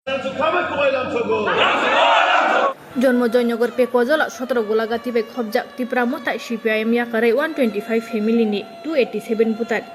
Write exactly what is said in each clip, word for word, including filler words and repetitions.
Jonmo Joynagar Pekojola sotro Golagati bai khobjak Tipra Motha C P I M yakarwi one twenty five family ni two eighty seven voter.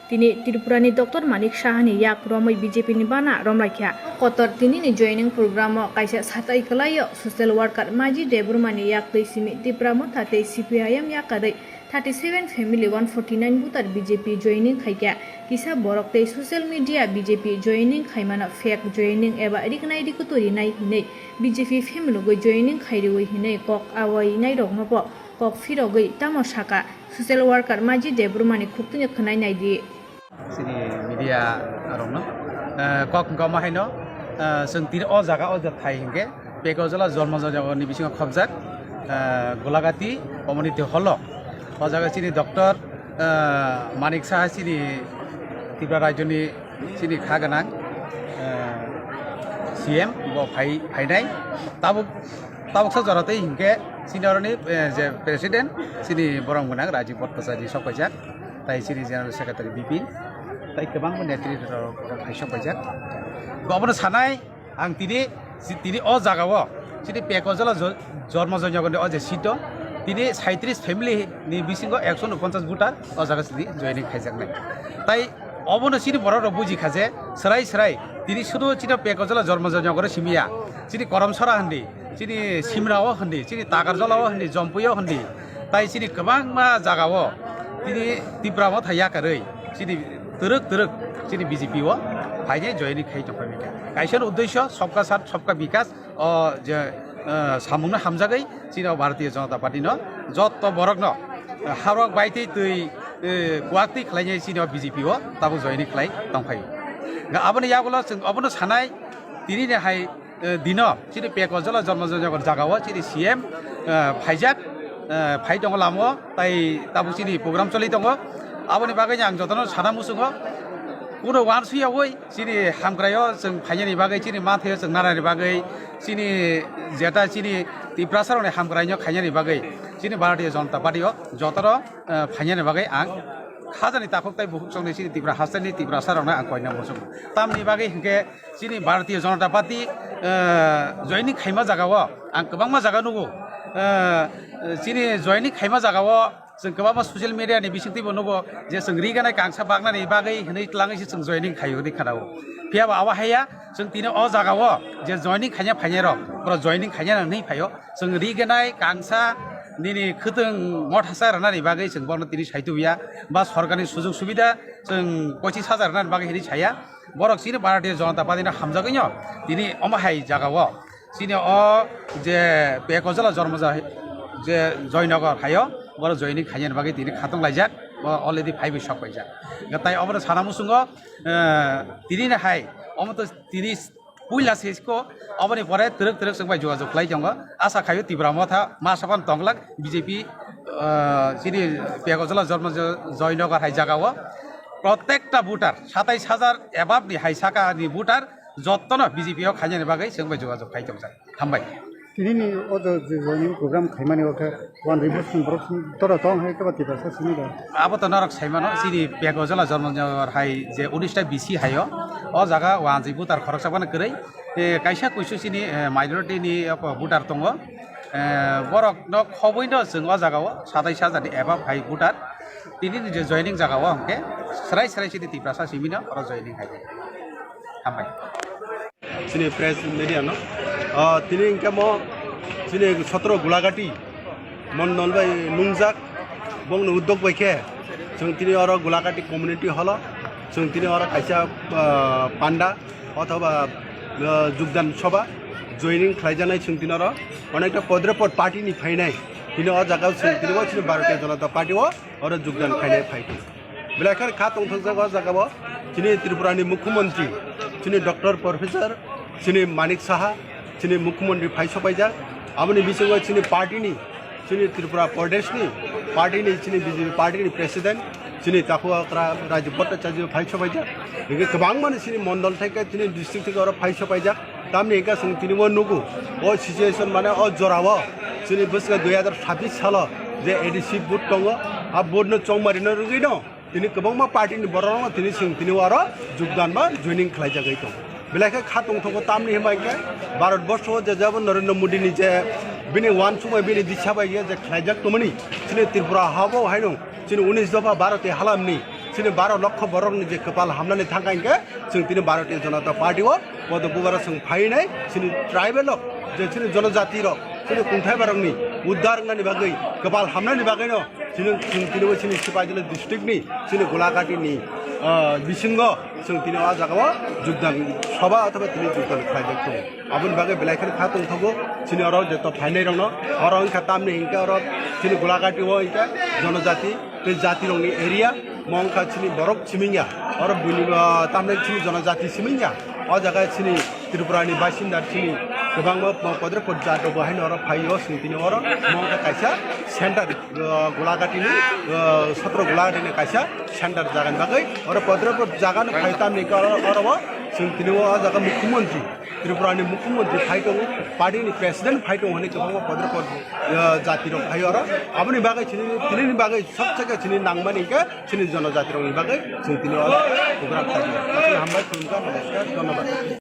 Tini Tripura ni Doctor Manik Saha ni yak romwi B J P ni bana romlaikha. Kotor tini ni joining program o kaisa satai kwlai o social worker Maji Debbarma ni yak twi simi Tipra Motha tei C P I M yakarwi thirty seven family one forty nine voter B J P joining khaikha. Kisa borok tei social media B J P joining khaimano fake joining eba rignai rikutu rinai hinwi B J P family gwi joining khairwi hinwi kok awai nairokno bo kok phirogwi tamo saka social worker Maji Debbarma ni khuktwino khwnai naidi. Chini media rokno, eh, kok hwnkha ma haino, eh, chwng tini o jaga o je thai hinkhe Pekojola Jonmo Joynagar ni bisingo khobjak, eh, Golagati Community Hall o. O jaga chini Doctor, eh, Manik Saha chini Tripura Rajyo ni chini kha gwnang, eh, C M bo phai, phainai. Tabuk, tabuksa jora tei hinkhe chini oroni, eh, je President chini borom gwnang Rajiv Bhattacharya ji sok paijak. Tai chini General Secretary Bipin, tai kwbangma netrito rok, rok hai sok paijak. Obono sanai ang tini, si-, tini o jaga o, chini Pekojola Jo-, Jonmo Joynagar ni o je seat o, tini saitrish family ni bisingo ekso unoponchas voter o jaga chini joining khaijaknai. Tai obono chini borok rok buji kha je, swrai swrai, tini sudu chini Pekojola Jonmo Joynagar o simi ya, chini Korom Sora hindi, chini Simra o hindi, chini Takarjola o hindi, Jompui o hindi, tai chini kwbangma jaga o tini Tipra Motha yakarwi chini twrwk twrwk chini B J P o phainai joining khai tongphai kha. Kaisa uddesho Sabka Saath Sabka Vikas o je, eh, samungno hamjagwi chini o Bharatiya Janata Party no jotto borok no, eh, harok bai twi twi, eh, kuak twi khlainai chini o B J P o tabuk joining khlai tongphai. Aboni yagulo chwng obono sanai tini ni hai eh, dino chini Pekojola Jonmo Joynagar jaga o chini C M, eh, phaijak, eh, phai tongo lama o, tai tabuk chini program choli tongo. Aboni bagwi ang jotono sana muchungo, kuno uansukyaui chini hamkrai o chwng phainani bagwi, chini manthai o chwng nanani bagwi, chini jeta chini Tiprasa rokni hamkrai no khainani bagwi chini Bharatiya Janata Party o jotono, eh, phainani bagwi ang khajani takhuk tai bukhuk chongni chini Tipra hasteni Tiprasa rokno ang koina muchungo. Tamni bagwi hinkhe chini Bharatiya Janata Party, eh, joining khaima jaga o ang kwbangma jaga nugo. Eh, chini joining khaima jaga o chwng kwbangma social media ni bisingtwi bo nugo je chwng riganai kangsa baknani bagwi hinwi tlangwi se chwng joining khaio hinwi khnao. Phiya bo abo haiya chwng tini o jaga o je joining khaina phainai rok, borok joining khaina hinwi phaio. Chwng riganai kangsa nini khwtwng mothasa rwnani bagwi chwng bono tini saitubuya ba sorkarni sujug subida chwng pochis hajar rwnani bagwi hinwi saya. Borok chini Bharatiya Janata Party no hamjagwi no tini omo hai jaga o chini o je Pekojola Jonmo Joy-, je Joynagar haio borok joining khainani bagwi tini khatong laijak, bo already phaibai sok paijak. Tai obono sana muchungo, eh, tini ni hai omo to tini puila se ko, aboni pore twrwk twrwk chwng bai jogajog khlai tongo. Asa khaio Tipra Motha ma sapan tonglak B J P, ah, chini Pekojola Jonmo Jo-, Joynagar hai jaga o. Protekta voter, satais hajar above ni hai saka ni voter, jottono B J P o khainani bagwi chwng bai jogajog khai tongjak. Hambai. Tini ni o jo-, je joining program khaimani o khe Wan ribosong borok song toro tong hai kebo Tiprasa simi da. Abo to norok saimano, chini Pekojola Jonmo Joynagar hai je unis ta B C haio, o jaga wanjwi voter khoroksa phano kwrwi. Eh, kaisa kuisu chini, eh, minority ni oko voter tongo. Eh, borok no khobwi no chwng o jaga o satais hajar ni above hai voter. Tini ni je joining jaga o hwnkhe srai srai chini Tiprasa simi no oro joining hai. Hambai. Chini press media no. Ah, tini hwnkhe mo chini sotro Gulagati mondol bai nungjak, bongni uddog bai khe chwng tini oro Gulagati community hall o chwng tini oro kaisa, ah, panda othoba, ah, jugdan sobha joining khlaijaknai chwng tini oro onekta podre pod party ni phainai tini o jaga o chwng tini o chini Bharatiya Janata Party o oro jugdan khainai phai. Belai kheno kha tongthokjak o jaga o chini Tripura ni Mukhyamantri, chini Doctor Professor, chini Manik Saha, chini Mukhyamantri phai sopaijak. Aboni bisingo chini party ni, chini Tripura Pradesh ni party ni, chini B J P party ni President, chini Takhukra Rajiv Bhattacharya phai sopaijak. Hingke kwbangma ni chini mondol thai khe, chini district thai khe oro phai sopaijak. Tamni hingke chwng tini bo nugo, o situation mane o jora o chini bwswk dui hazar sabbish salo je A D C vote tongo, a vote no chongmari no rwgwi no tini kwbangma party ni borok rok no tini chwng tini oro jogdan ba joining khlai jagwi tongo. Belai khe kha tongthogo, tamni hwnba hinkhe Bharat borsho je jabo Narendra Modi ni je bini uansukmai, bini disa bai je khlaijak tongmani, chini Tripura habo haino chini unis dopha Bharati halamni chini baro lokho borokni je kwpal hamnani thangkha hinkhe, chwng tini Bharatiya Janata Party o bodo bubaro chwng phainai, chini tribal rok, je chini jonojati rok, chini kungthai barokni uddar wngnani bagwi, kwpal hamnani bagwino chini, chwng tini bo chini Sipaijala district ni chini Golagati ni, ah, bisingo chwng tini o jaga o jogdan sabha othoba tini jogdan khlaijak tongo. Aboni bagwi belai kheno kha tongthogo chini oro je to phainai rokno. Oro wngkha tamni hinkhe oro chini Golagati o hinkhe jonojati tei jati rokni area, mo wngkha chini borok simi wngya. Oro buini, ah, tamni chini jonojati simi wngya. O jaga chini Tripura ni basinda chini kwbangma podre pod jat rok bo haino oro phaio, chwng tini oro mo wngkha kaisa center, ah, Golagati ni, ah, sotro Golagati ni kaisa center jaga ni bagwi oro podre pod jaga no phai tamni hinkhe oro, oro bo chwng tini o jaga mukhyamantri, Tripura ni mukhyamantri phai tongo, party ni president phai tongo hwnwi kwbangma podre pod, ah, jati rok phai oro. Aboni bagwi chini, tini ni bagwi sobse khe chini nangmani hinkhe chini jonojati rokni bagwi chwng tini o program khlaio. Aswk hambai, khulumkha, namaskar, dhonnobad.